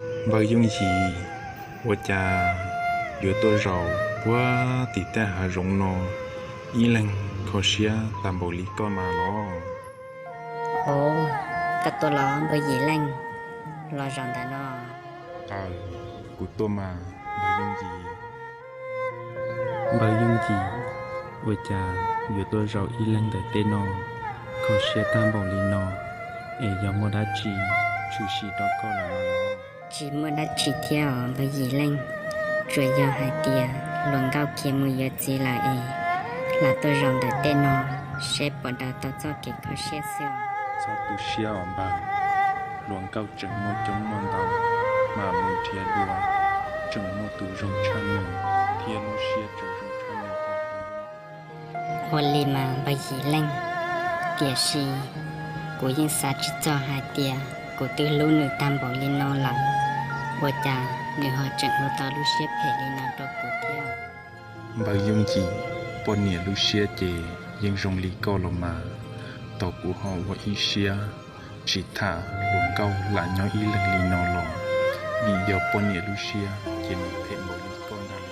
Npawg Yooj Yim, ua cas yuav tuaj zaum puag tim tej hav zoov no ib leeg kho siab tag npaum li koj mas los? Ov, koj tuaj los npawg Yim Leej, los zaum ntawm no? Aws, kuv tuaj mas npawg Yooj Yim. Npawg Yooj Yim, ua cas yuav tuaj zaum ib leeg ntawm tej no kho siab tag npaum li no, es yog muaj dab tsi tshwm sim rau koj los? Tsis muaj dab tsi thiab os npawg Yim Leej, tsuas yog hais tias hluas nkauj khiav mus yuav txiv lawm es hla tuaj zaum ntawm tej no seb puas daws tau txoj kev kho siab xwb. Txhob tu siab os npawg, hluas nkauj tseem muaj coob muaj ntau, mas mus nrhiav dua tseem muaj tus zoo tshaj nws thiab lub siab tseem zoo tshaj nws. Ua li mas npawg Yim Leej, tiam sis kuv yeej xav tsis txog hais tias kuv twb hlub nws tag npaum li no lawm, ua cas nws ho tseem ua tau lub siab phem li no rau kuv thiab? Npawg Yooj Yim, poj niam lub siab ces yeej zoo li koj los mas, tos kuv ho ua ib siab tsis tham hluas nkauj lam nyob ib leeg li no los, vim yog poj niam lub siab ces nws phem npaum li koj ntag.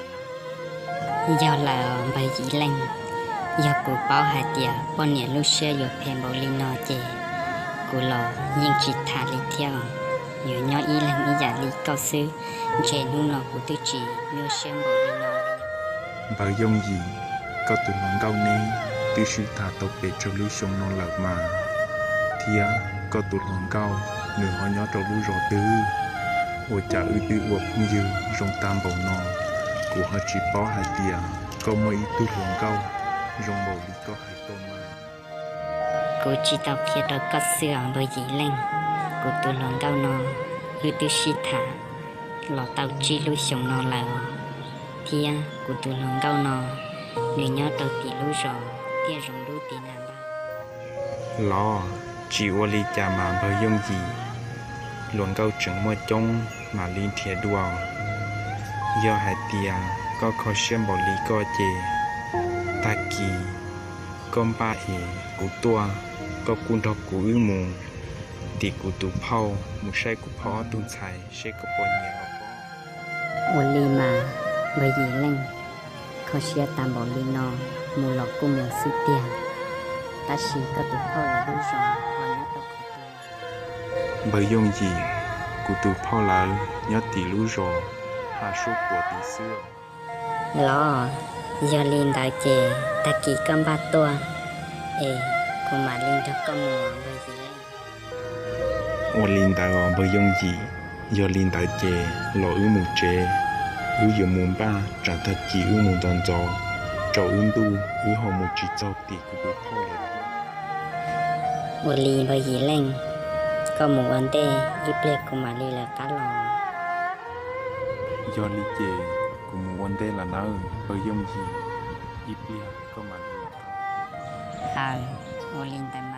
Yog lawm npawg Yim Leej, yog kuv paub hais tias poj niam lub siab yuav phem npaum li no ces kuv los yeej tsis tham li thiab os. Yuav nyob ib leeg ib yam li koj xwb, ntshe hnub no kuv twb tsis nyuaj siab npaum li no. Npawg Yooj Yim, koj tus hluas nkauj neb twb sib tham tau pes tsawg lub xyoo no lawm mas, thiab koj tus hluas nkauj nws ho nyob rau lub zos twg? Ua cas wb twb ua phooj ywg zoo tag npaum no, kuv ho tsis paub hais tias koj muaj ib tug hluas nkauj zoo npaum li koj hais tau mas. Kuv tsis tau qhia rau koj xwb os npawg Yim Leej, kuv tus hluas nkauj no wb twb sib tham los tau tsib lub xyoos no lawm os, thiab kuv tus hluas nkauj no nws nyob rau tim lub zos Tiaj Zoov Dub tim na npawg. Los, tsis ua li cas mas npawg Yooj Yim, hluas nkauj tseem muaj coob mam li nrhiav dua. Yog hais tias koj kho siab npaum li koj ces tag kis koj npaj es kuv tuaj, koj kuj nrog kuv wb mus tim kuv tus phauj mus saib kuv phauj ob tug ntxhais seb koj puas nyiam los pob. Ua li mas npawg Yim Leej, kho siab tag npaum li no, mus los kuj mus xwb tiag, tab sis koj tus phauj lawv lub zos ho nyob rau qhov twg? Npawg Yooj Yim, kuv tus phauj lawv nyob tim lub zos Hav Suab Puas tid xwb. Los, yog li ntawd ces tag kis koj npaj tuaj es kuv mam li nrog koj mus npawg Yim Leej. Ua li ntawd os npawg Yooj Yim, yog li ntawd ces los wb mus tsev, wb yuav mus npaj tsam tag kis wb mus ntxov ntxov, tsaus wb ntuj wb ho mus tsis txog tim kuv tus phauj lawv. Ua li npawg Yim Leej, koj mus ua ntej ib pliag kuv mam li lawv qab los. Yog li ces kuv mus ua ntej lawm nawb npawg Yooj Yim, ib pliag koj mam li lawv qab. Aws, ua li ntawd